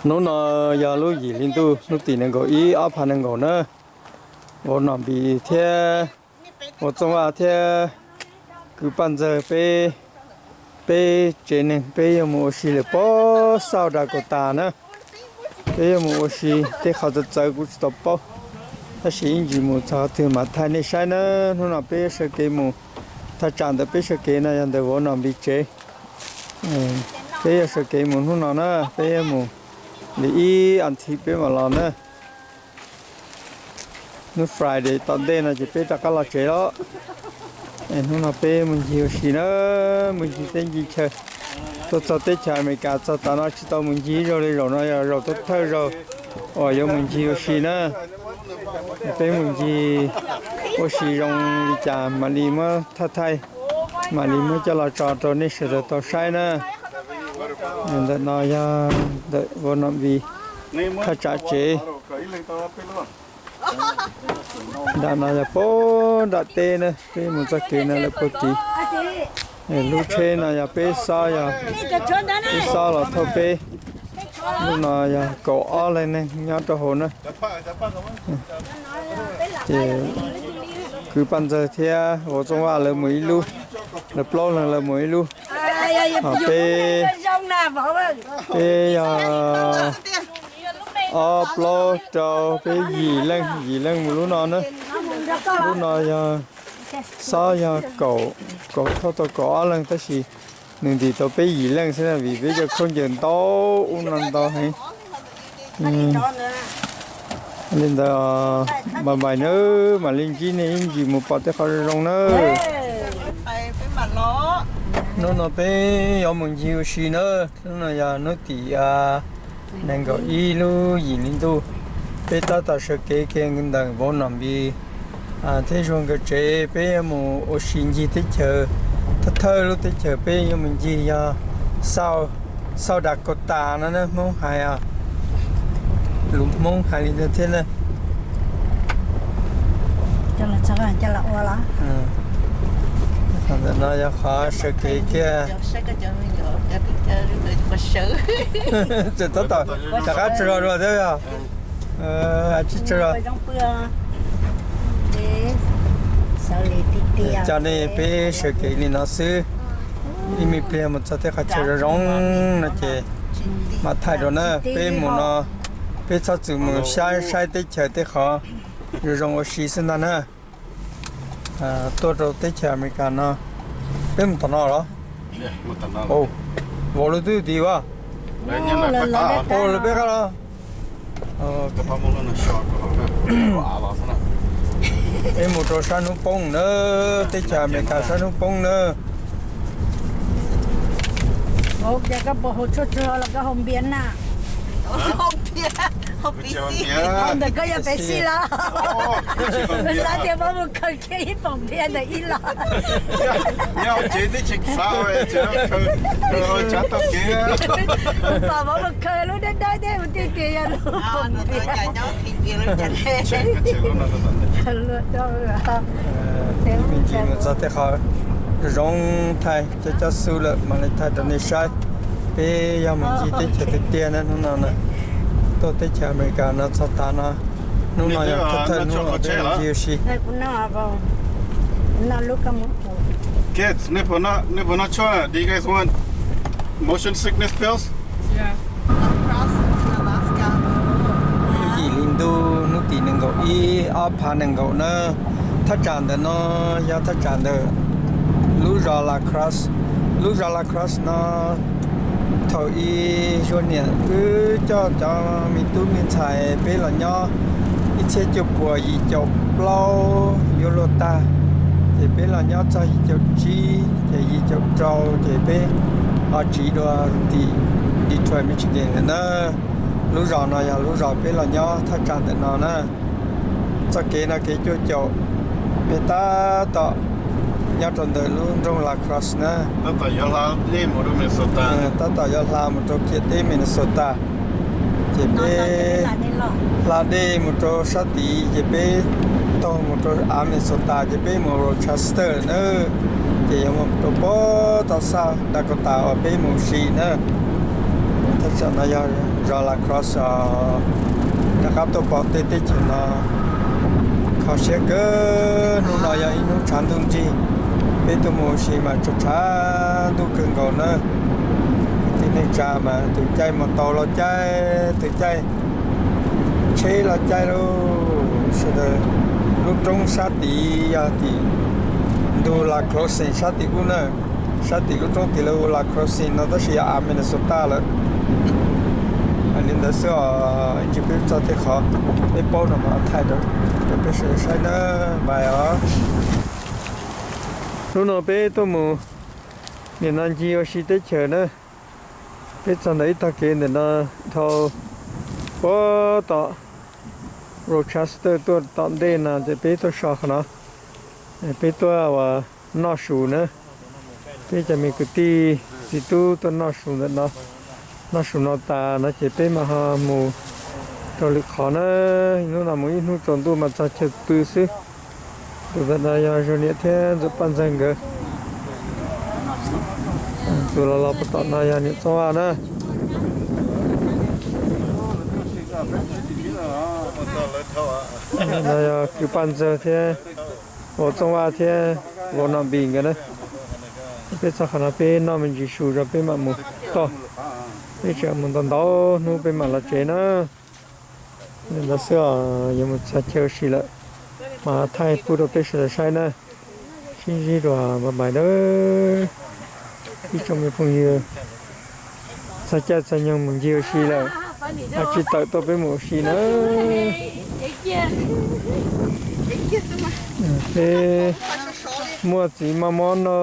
Hnub no yog lub yim hli ntuj hnub tim nees nkaum ib ob phav nees nkaum na. Vauv Nom Npis thiab vauv Txooj Vaj thiab kwv Paj Ntxawg peb, peb tsev neeg peb yuav mus ua si lawm pob South Dakota na. Peb yuav mus ua si tej qhov txawv txawv kuv tsis tau paub, tab sis ib ntsis mus txog qhov twg mam thaij nej saib na. Hnub no peb yuav sawv kev mus, thaj tsam ntawm peb sawv kev no yog ntawm vauv Nom Npis tsev. Peb yuav sawv kev mus hnub no na, peb yuav mus li ib as thiv peb mam los na. Hnub Friday tom ntej no ces peb rov qab los tsev los. Hnub no peb mus ncig ua si na, mus ncig teb ncig chaw. Tuaj txog teb chaws Amelikas txog tav no tsis tau mus ncig ib zaug li, zaum no yog zaum thawj thawj zaug uas yuav mus ncig ua si na. Peb mus ncig ua si zoo li cas mam li muab thaij thaij, mam li muab coj los tso rau nej sawv daws tau saib na. Ntawm no yog ntawm vauv Nom Npis thaj tsam tsev. Nram no yog puag nram teb na, peb mus txoj kev no lawm puag tid. Lub tsheb no yog peb xob, yog peb xob los thauj peb. Lub no yog kaum ob leeg neeg nyob rau hauv na. Ces kwv Paj Ntxawg thiab vauv Txooj Vaj lawv mus ib lub, lawv plaub leeg lawv mus ib lub. Ho peb, peb yog ob plaub rau peb yim leej, yim leej mus lub no na. Lub no yog xob yog kaum, kaum thauj tau kaum ob leeg tab sis nws ntim tau peb yim leej xwb na vim peb cov khaub ncaws ntau ub no ntau heev. Li ntawd, bye bye nawb, mam li ntsib nej ib ntsis mus pom tej qhov zoo zoo nawb. Hnub no peb yuav mus ncig ua si nawb, hnub no yog hnub tim nees nkaum ib lub yim hli ntuj. Peb tab tom sawv kev kiag ntawm vauv Nom Npis thiab Zuag nkawd tsev, peb yuav mus ua si ncig teb chaws, thawj thawj lub teb chaws peb yuav mus ncig yog South, South Dakota no na, Hmoob hais, lus Hmoob hais li ntawd thiab na. Ntawm no yog qhov sawv kev kiag. Tseem tab tom rov qab tsaug zog dua thiab yog. Tsis tsaug zog. Coj nej peb sawv kev li no xwb. Ib me pliag mus txog tej qhov chaw zoo zoo no ces mam thaij rau na. Peb mus no, peb txhob txwm mus saib saib teb chaws tej qhov zoo zoo ua si xwb ntag na. Tuaj rau teb chaws Amelikas no, peb mus tom no los? Vauv lub twb tim as. Lawv peb qab los? Peb mus rau sab hnub poob na, teb chaws Amelikas sab hnub poob na. Ua cas koj puas haus tshuaj tsuag los koj haus npias na? Ntawm koj yog pev xij los? Kuv xav tias vauv mus khaws kiag ib poom npias ntawm ib los. Pom vauv mus khaws lub dawb dawb thiab mus tiag tias yog lub poom npias. Mus txog tej qhov zoo zoo thaij cov cov xu lawm mam li thaij rau nej saib. Peb yog mus ncig teb chaws tiag tiag na hnub no na. Tuaj teb chaws Amelikas no txog tav no, hnub no yog thawj thawj hnub uas peb mus ncig ua si. Kids, nej puas noj tshuaj? Do you guys want motion sickness pills? Yim hli ntuj hnub tim nees nkaum ib ob phav nees nkaum na. Thaj tsam ntawm no yog thaj tsam ntawm lub zos La Crosse. Lub zos La Crosse no thaum ub Zuag niam wb coj cov me tub me ntxhais peb los nyob ib txhiab cuaj puas yim caum plaub yuav luag tag, ces peb los nyob txog yim caum tsib ces yim caum rau ces peb ho tsiv dua tim Detroit, Michigan lawm na. Lub zos no yog lub zos peb los nyob thaj tsam ntawm no na. Txoj kev no kev cuaj caum, peb tab tom nyob rau ntawm lub nroog La Crosse na. Tab tom yuav hla mus rau kiag teb Minnesota. Ces peb hla dej mus rau sab tid ces peb taug mus rau av Minnesota ces peb mus rau Chester lawm na. Ces yuav mus rau puag tom South Dakota uas peb mus ua si na. Thaj tsam no yog Zos La Crosse os, rov qab tuaj pom tej teb chaws no kho siab kawg. Hnub no yog ib hnub tshav ntuj nrig, peb tuaj mus ua si mas tshav tshav ntuj kawg nkaus na. Kwv tij neej tsa mas tus caij mus tau los caij, tus caij tsheb los caij lauj. Sawv daws, lub roob sab tid yog tim ntug La Crosse sab tim ub na, sab tim lub roob tid lawv hu La Crosse no tab sis yog av Minnesota lawm. Hais li ntawd xwb os, ib ntsis peb txog tej qhov peb paub no mas thaij rau peb sawv daws saib na, bye os. Hnub no peb tuaj mus nim no ncig ua si teb chaws na. Peb txog ntawm ib tog kev ntawm no dhau puag tom Rochester tuaj tom ntej no ces peb tuaj so qhov no, peb tuaj uas noj su na. Peb cov me kwv tij txiv tub tuaj noj su ntawm no, noj su no tas no ces peb mam ho mus rau lwm qhov na. Hnub no mus ib hnub tsaus ntuj mas txog chaw pw xwb. Tus ntawm no yog Zoo Niam thiab Ntxawm Paj Ntxawg nkawd. Tus los los puag tom no yog Niam Txooj Vaj na. No yog kwv Paj Ntxawg thiab vauv Txooj Vaj thiab vauv Nom Npis nkawd na. Peb txog qhov no peb noj me ntsis su rau peb mam mus toj. Peb tseem mus ntau ntau hnub peb mam los tsev na. Li ntawd xwb os, yuav mus txog chaw ua si lawm mas thaij pub rau peb sawv daws saib na. Sib ntsib dua, bye bye nawb. Ib tsoom me phooj ywg, txog caij txog nyoog mus ncig ua si lawm, ho tsis tawm tuaj peb mus ua si na. Peb muaj txiv maj mob no,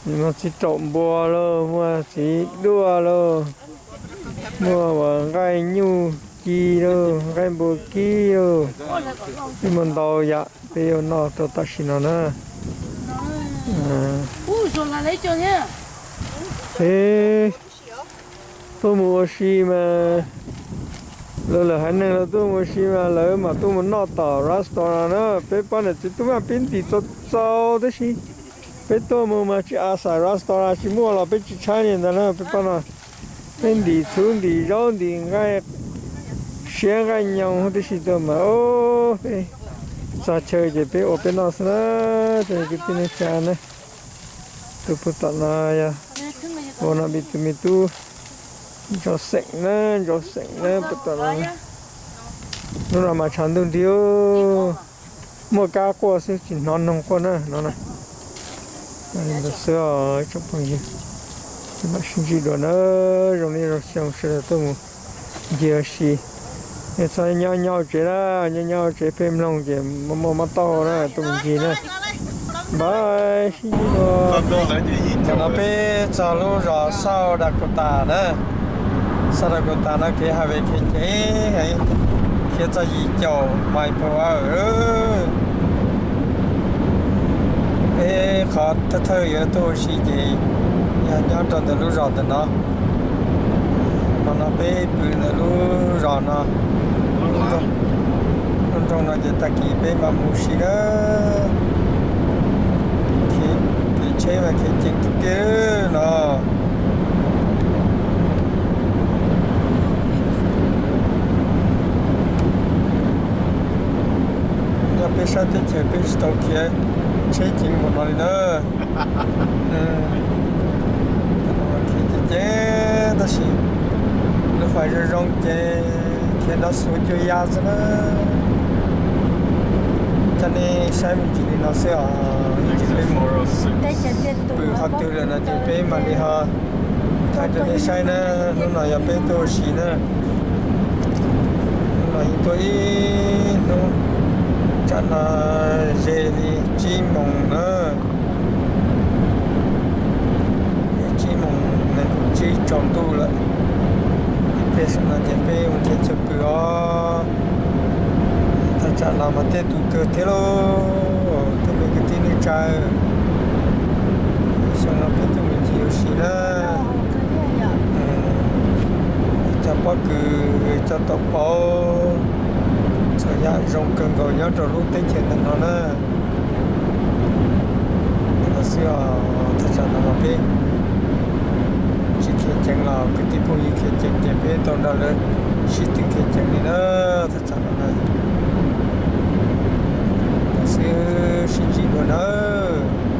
muaj txiv raum npua lauj, muaj txiv duaj lauj, muaj uas nqaij nyuj ci lauj, nqaij npua kib lauj, peb muaj ntau yam peb yuav noj rau tam sim no na. Peb tuaj mus ua si mas, lawv lawm haiv neeg lawv tuaj mus ua si mas lawv mam tuaj mus noj tom restaurant na. Peb pab niam txiv tub mas peb ntim txaus txaus tib si. Peb tuaj mus mas tsis a xais restaurant tsis muaj los peb tsis tshaib li ntawd na. Peb pab no peb ntim txhuv ntim zaub ntim nqaij siab nqaij nyoos huv tib si tuaj mas, peb txog chaw ces peb ua peb noj xwb na. Cov kwv tij neej tsa na, tus puag tom no yog vauv Nom Npis tus me tub Ntxawm Xeem na, Ntxawm Xeem na puag tom no. Hnub no mas tshav ntuj nrig, muaj kab quaj xwb tsis hnov noog quaj na no na. Li ntawd xwb os ib tsoom phooj ywg, mam sib ntsib dua na. Zoo li zoo xyoo sawv daws tuaj mus ncig ua si. Nej txhob nyob nyob hauv tsev na, nyob nyob hauv tsev pheej mloog ces muaj muaj mob tauj na, tuaj mus ncig na. Bye, sib ntsib dua. Tam no peb txog lub zos South Dakota na. South Dakota no kev highway kev ceev heev, khiav txog yim caum mile per hour. Peb qhov thawj thawj yuav tuaj ua si ces yog nyob rau ntawm lub zos ntawm no. Hmo no peb pw ntawm lub zos no, lub nroog no ces tag kis peb mam mus si na. Kev tsheb mas kev ceev tiag tiag no. Nyob peb sab teb chaws peb tsis tau khiav tsheb ceev npaum no li na. Khiav ceev ceev tab sis lub fais zoo zoo ces khiav nrov xuav cuag ya xwb na. Coj nej saib me ntsis li no xwb os, ib ntsis peb mus pw qhov twg lawm no ces peb mam li ho thaij rau nej saib na. Hnub no yog peb tuaj ua si na. Hnub no yeej tuaj ib hnub, tsam no ze li tsib moos na. Tsib moos nees nkaum tsib tsaus ntuj lawm. Ib pliag saum no ces peb mus nrhiav chaw pw os. Thaj tsam no mas tej tus kawg thiab lauj, tej me kwv tij neej tsa. Xyoo no peb tuaj mus ncig ua si na. Cov pob kws, cov taum pauv, txhua yam zoo kawg nkaus nyob rau lub teb chaws ntawm no na. Li no xwb os, thaj tsam no mas peb tsis Sib khiav ceev los kwv tij phooj ywg, khiav ceev ces peb tau nrog lawv sib tw khiav ceev li na. Thaj tsam no na, tam sim sib ntsib dua nawb.